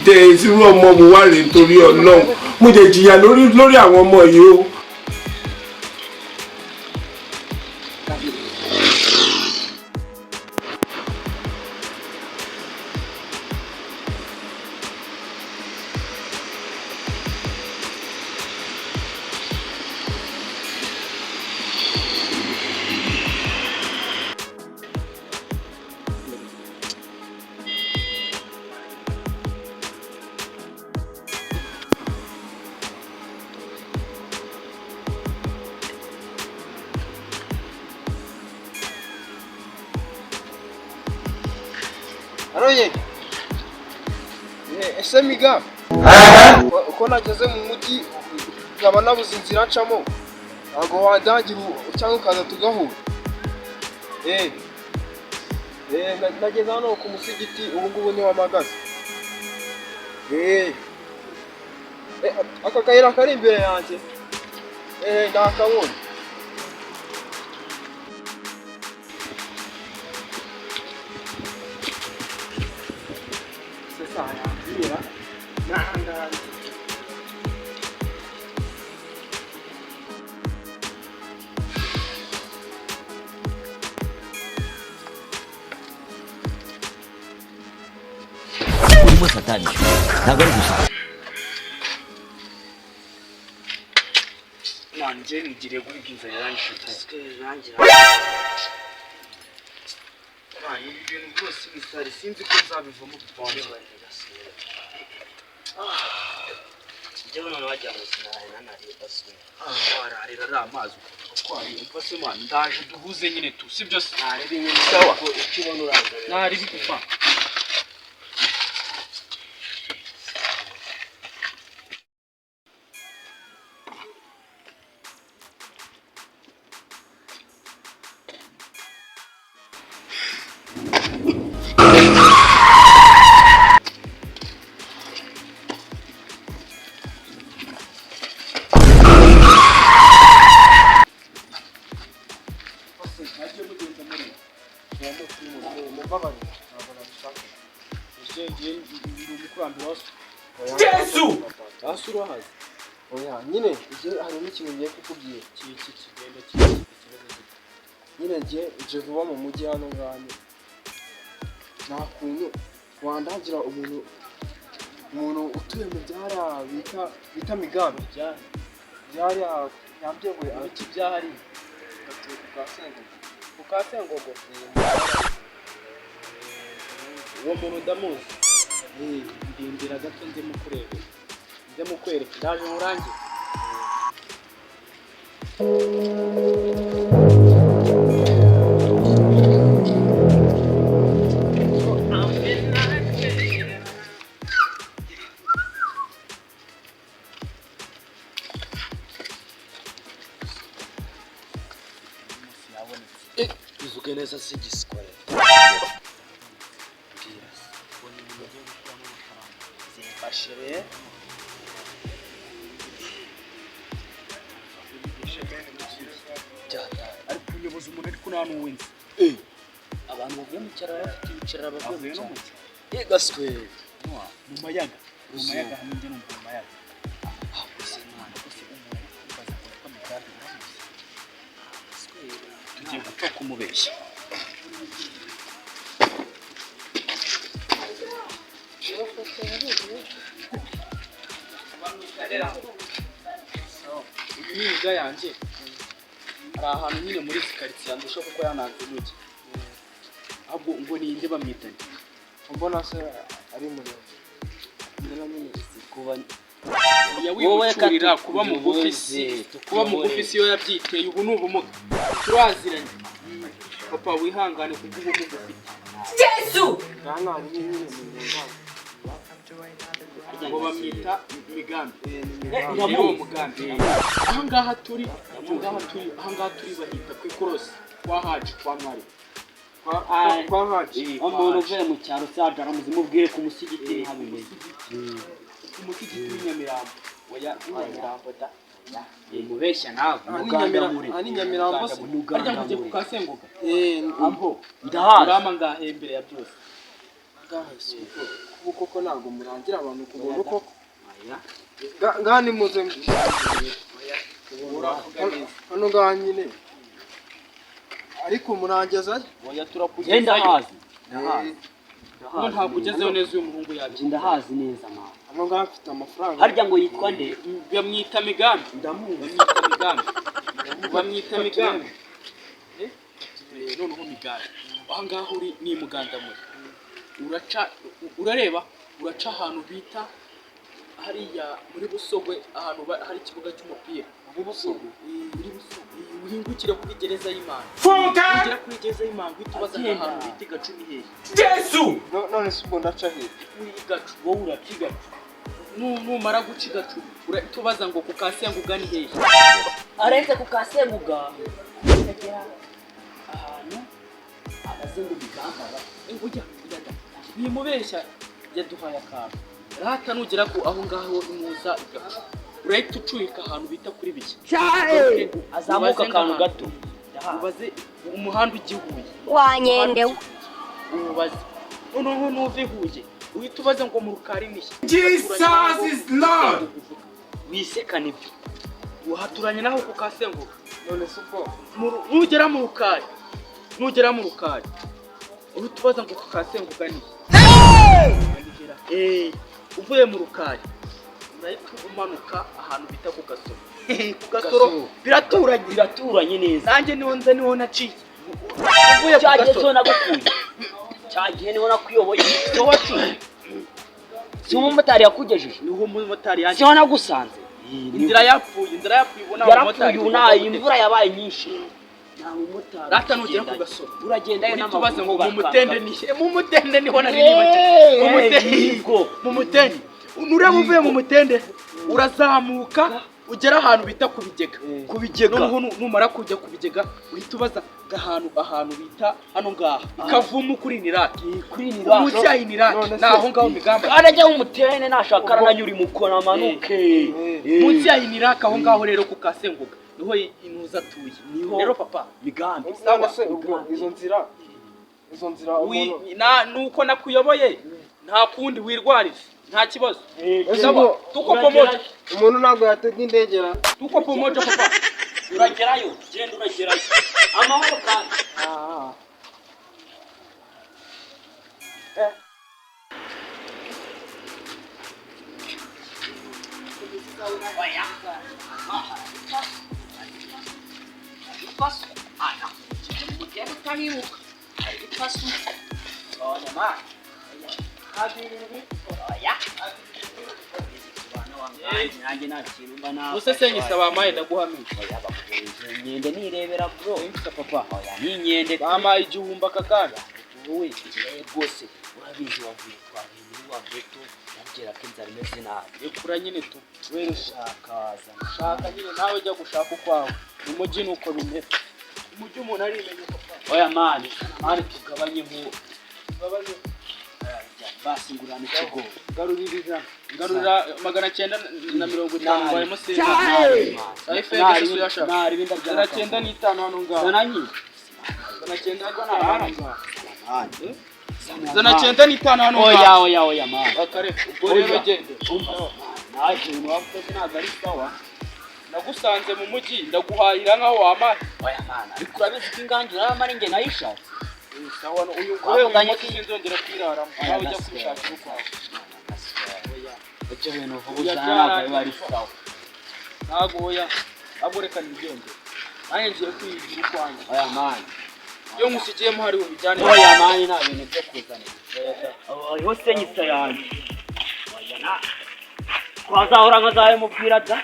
Tẹ irú ọmọ wo wá rèé nítorí Ọlọ́run? Mo jẹ jìyà lórí àwọn ọmọ yìí o. Aroye. Ese miga, uko nageze mu mujyi nkaba nabuze inzira ncamo, ntabwo wandangira cyangwa ukaza tugahura? Eh. Nageze hano ku musigiti, ubu ngubu niho mpagaze. Eh. Aka kayira kari imbere yanjye. Nakabonye. Sasa yanzira n'ahangaha. Urimo satani, ntabwo ari gusa. Nanjye nigiriye guhiga inzara irangije. Ibi bintu byose bisari, sinzi ko nzabivamo kuvanze. Njyewe none wagira ngo sinaraye nanariye baswe. Wararira ari amazi utwaye. Umva se man, ndaje duhuze nyine tu, sibyo se? Narebe nyine. Sawa. Ko icyo ubona urangarira. Nari bigufa. Mwagiye mugenda mureba. Mumbabarire, ntabwo nabishaka. Ngiye ndi umukurambere wa so. Yesu! Hasi urahazi. Oya nyine, igihe hari n'ikintu ngiye kukubwira. Iki kigenda kimeze gite? Nyine ngiye nje vuba mu mujyi hano ngaha nyine. Nta kuntu wandangira umuntu utuye mu byara bita Migambi? Byari. Byari yambwiye ngo Ibiki byahari? Atuye ku ka Sengogo. Ku ka Sengogo. Uwo muntu ndamuzi. Ndindira gato nze mukurebe. Nze mukwereke. Ndaje nkurange. Bivuge neza si igisikore. Zimfashe rero. Ari kunyoboza umuntu ariko nta n'uwo nzi. Abantu bavuye mu cyaro baba bafite ibiceri, abavuye Avuye mu no mu cyaro. cyaro. Eh, gaswe. Mu mayaga. Mu mayaga hamwe njye numva mu mayaga. Ahubwo se mwana. Gusa umuntu ari kumbaza ngo witwa Migambi uramuzi? Gaswe. Tugiye gupfa kumubeshya. Uyu ni imbwa yanjye. Hari ahantu nyine muri izi karitsiye andusha kuko yananze n'uki. Ahubwo ngo ni inde bamwitanye? Mbona se ari muremure. Mbona nyine Kuba Oya, Wowe wibucurira katu- kuba mugufi si tukuyoboze, kuba mugufi si yo yabyiteye, ubu ni ubumuga. Turaziranye. Papa, wihangane kubw'ubumuga ufite. Ngaha nta rimwe nyine mu ngamba. Ngo bamwita Migambi. Ni Migambi. Ni uwo mugambi. Ahangaha turi bahita ku ikorosi kwa Haji, kwa Mwari. Kwa Haji. Umuntu uvuye mu cyaro se aramuzi, mubwire ku musigiti ntabimenye. Ku musigiti w'inyamirambo. Oya, w'inyamirambo da. Mubeshya nawe. Aha ni Nyamirambo. Aha ni Nyamirambo se? Harya ngo ugiye ku Kasengoga? Eh, Ambo. Ndahazi. Urama ngahe imbere ya byose. Ngaha si ubu koko ntabwo murangira abantu ku buntu koko. Oya. Ngaha nimuze. Uravuga neza. Hano ngaha nyine, ariko murangezayo. Oya, Njye turakugezayo. ndahazi. Eh, Hano ntabwo ugezeyo neza, uyu muhungu yabigenza. Ndahazi neza mama. Hano ngaha mfite amafaranga. Harya ngo yitwa nde? Bamwita Migambi. Ndamuzi. Bamwita Migambi, bamwita Migambi. Noneho Migambi, aha ngaha uri ni Mugandamuri. Uraca, urareba, uraca ahantu bita hariya muri Busogwe, ahantu hari ikibuga cy'umupira. Muri Busogwe? Muri Busogwe. Uhingukire kuri gereza y'Imana. Funke! Ugera kuri gereza y'Imana uhita ubaza ngo ahantu bita Igacumi hehe. Jesu! None se ubwo ndaca hehe? Uri Igacu. Wowe uraca Igacu. Numara guca Igacu urahita ubaza ngo ku Kasenguga ni hehe. Aretse ku Kasenguga ukagera ahantu abaze ngo Migamba. Ujya ujya da, wimubeshya, yaduhaye akantu. Rata nugera ku aho ngaho imuza Igacu, urahita ucurika ahantu bita kuri Bishya. Azamuka akantu gato. Ubaze umuhanda ujya i Huye. Wanyendewe. Ubaze noneho nuva i Huye uhita ubaze ngo mu Rukari ni he. Jesus is Lord! Wisekana ibyo. Uhaturanye naho ku Kasenguga. None se ubwo Nugera mu Rukari, nugera mu Rukari uhita ubaza ngo ku Kasenguga ni he. Uvuye mu Rukari urahita umanuka ahantu bita ku Gasoro. Ku Gasoro biraturanye. Biraturanye neza. Nanjye niho nza, niho naciye. Uvuye ku Cya gihe Gasoro cyo nagukuye, cya gihe niho nakuyoboye, niho waciye, si umumotari yakugejeje? Niho umumotari yanjye. Siho nagusanze. Inzira yapfuye, inzira yapfuye, ubona Yarapfuye ubu, nta imvura yabaye nyinshi, nta mumotari. Rata nugera ku Gasoro uragendayo. Uhita ubaza ngo n'amaguru. mu Mutende ni he? Mu Mutende niho nari nibagiwe. Mu Mutende. Yego. Mu Mutende, nureba uvuye mu Mutende urazamuka ugera ahantu bita ku Bigega. Ku Bigega. Noneho numara kujya ku Bigega uhita ubaza ahantu, ahantu bita hano ngaha Kavumu kuri Niraki. Kuri Niraki. Munsi ya Iniraki. None Ni aho ngaho Migamba. Arajya umutene nashaka arananyura imukona amanuke. Munsi ya Iniraki aho ngaho rero ku Kasenguga niho inuza atuye. Niho. Rero papa, Migambi. None se ubwo izo nzira umuntu Nuko nakuyoboye, nta kundi, wirwarize, nta kibazo. Ese Sawa, ubwo tuko pamoja. Umuntu ntabwo yatega indegera? Tuko pamoja papa. Uragerayo, genda, uragerayo amahoro kandi. Ah. Nanjye nta kintu mba nawe. Gusa senyisa bamaye ndaguhamije. Inkende nirebera bro. Senyisa papa. Oya, ni inkende. Bamaye 1000 aka kanya. Wowe kirehe rwose, urabizi wavuye, twavuye muri wa geto nabwira ko inzara imeze nabi. Rekura nyine tu wera. Shakaza. Shaka nyine nawe, jya gushaka ukwawe mu mujyi, nuko bimeze umujyi, umuntu arimenya papa. Oya man, man, tugabanye nko Mbabazi. Basi ngurana ikigori. Garurira 100, ngarurira 950, mbayemo senta. Ayi fege se uyashaka? Nari ibindi. 905 hano ngaho. Zana nyine. 905 hano ngaho. 905 hano Oya. ngaho. Oya, oya man. Bakare ubwo rero Oya. gende. Nta kintu wakoze, ntabwo ari sawa. Nagusanze mu mujyi ndaguhahira nkaho wamaye. Oya man, ariko urabizi ko ingangi urabamo ari njye nayishatse. Sawa, uyu guhera uyu Twavuganye munsi sinzongera kwiraramo, nawe ujya kwishakira ukwawe. Ibyo bintu uvuga Oya, uzana ntabwo biba ari byararangiye. sawa. Ntabwo, oya, ahubwo reka nigendere, nanjye ngiye kwiyigira ukwanjye. Oya man. Iyo nkusigiyemo hari bubijyane. Oya man, nta bintu byo kuzana. Hariho senyisa yanjye. Oya na twazahora nkazabimubwira da.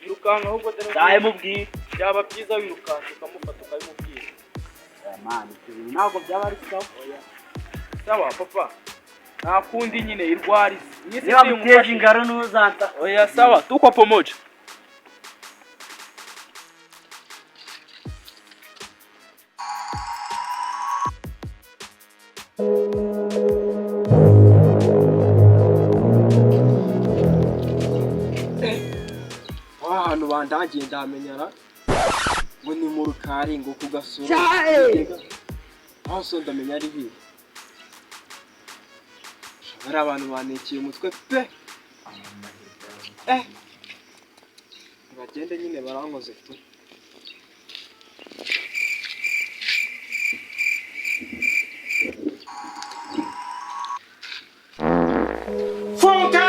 Wirukanka ahubwo dore. Nzabimubwira. Byaba byiza wirukanka ukamufata ukabimubwira. Oya man, ibyo bintu ntabwo byaba ari sawa. Sawa papa, nta kundi nyine, irwarize. Niba muteje ingaro ntuzanta. Oya, sawa, tuko pamoja. Aho hantu bandangiye ndamenyara ngo ni mu Rukari, ngo ku Gasoro, aho so ndamenya ari bibi. Hari abantu banekeye umutwe pe. Bagende nyine barankoze tu. Funke!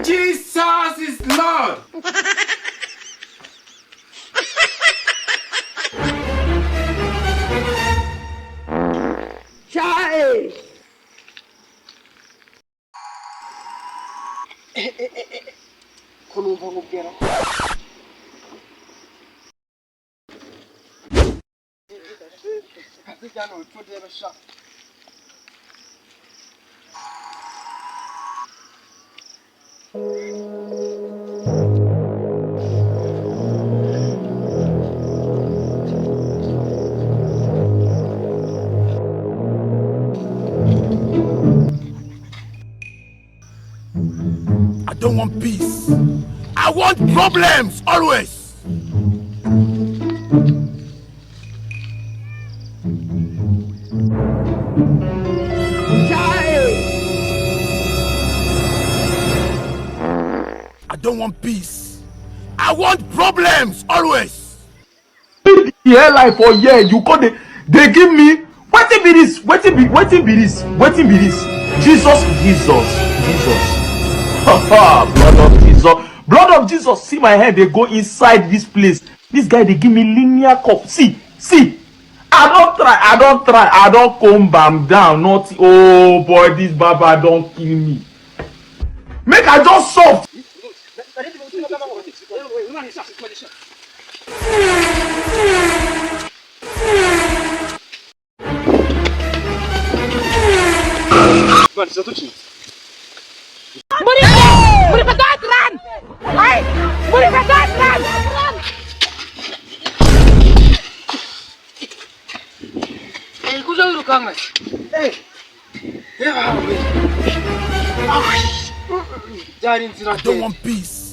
Jesus is Lord! Ko numva nkubwira kazijyana urupfu ndebe sha. I don't want peace. I want problems always. I don't want peace. I want problems always. The airline for here, you call they give me wetin be this, wetin be, wetin be this, wetin be this? Jesus, Jesus, Jesus. Blood of Jesus, blood of Jesus. See my head, they go inside this place. This guy, they give me linear cup. See, see, I don't try, I don't try, I don't comb am down. Not, oh boy, this baba don't kill me. Make I just soft. Byari inzira I don't want peace.